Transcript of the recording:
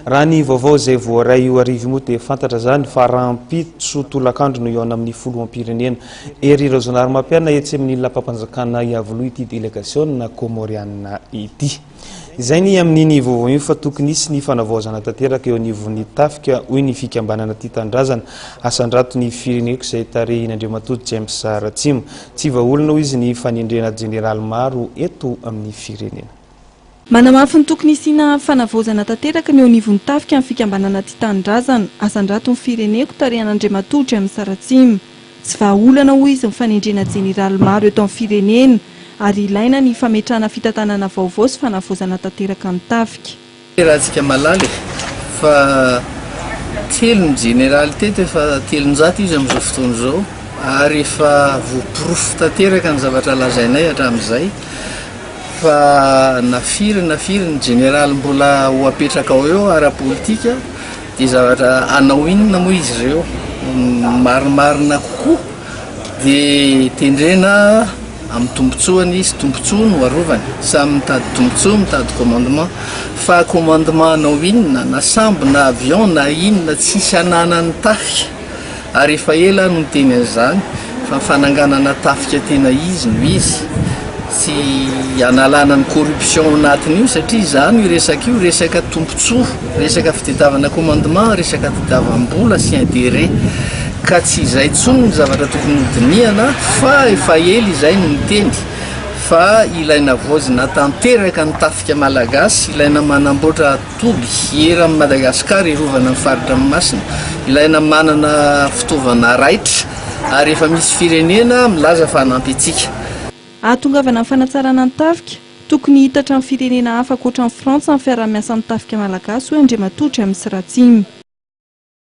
Raha ny vaovao izay voaray io hariva io moa dia fantatra izany fa rahampitso tolakandro no hihaona amin'ny filoham-pirenena Hery Rajaonarimampianina etsy amin'ny lapam-panjakana Iavoloha ity delegasiona Komorianina ity. Izay ny amin'iny vaovao iny fa tokony hisy ny fanavaozana tanteraka eo anivon'ny tafika hoy ny fikambanana Tia Tanindrazana Asandrato ny Fireneko izay tarihin'Andriamatoa James Ratsima. Tsy vahaolana hoy izy ny fanendrena jeneraly maro eto amin'ny firenena. Manamafy ny tokony hisiana fanavaozana tanteraka ny eo anivon'ny tafika ny fikambanana Tia Tanindrazana, Asandrato ny Fireneko, tarihan'Andriamatoa James Ratsima. Tsy vahaolana hoy izy ny fanendrena jeneraly maro eto amin'ny firenena ary ilaina ny fametrahana fitantanana vaovao sy fanavaozana tanteraka ny tafika. Ratsika malala e! Fa telo ny jeneraly teto efa 300 izy amin'izao fotoana izao ary efa voaporofo tanteraka ny zavatra lazainay hatramin'izay fa na firy na firy ny jeneraly mbola ho apetraka ao eo ara-politika dia zavatra hanao inona moa izy ireo? Ny marimarina kokoa dia tendrena Amin'ny tombotsoany izy, tombotsoa no arovany. Samy mitady tombotsoa, mitady commandement. Fa commandement hanao inona? Na sambo na avion na inona tsisy ananan'ny tafika. Ary efa ela aho no niteny an'izany fa ny fananganana tafika tena izy no izy. Tsy analana ny corruption ao anatin'io satria izany io resaka io resaka tombotsoa, resaka fitadiavana commandement, resaka fitadiavam-bola sy intérêt. Ka tsy izay intsony ny zavatra tokony hodinihana fa efa ela izay no niteny fa ilaina havaozina tanteraka ny tafika malagasy, ilaina manamboatra toby eran'i Madagasikara hiarovana ny fari-dranomasina, ilaina manana fitaovana raitra ary efa misy firenena milaza fa hanampy antsika. Hahatongavana amin'ny fanatsarana ny tafika, tokony hihitatra amin'ny firenena hafa ankoatra an'i Frantsa ny fiaraha-miasan'ny tafika malagasy hoy Andriamatoa James Ratsima.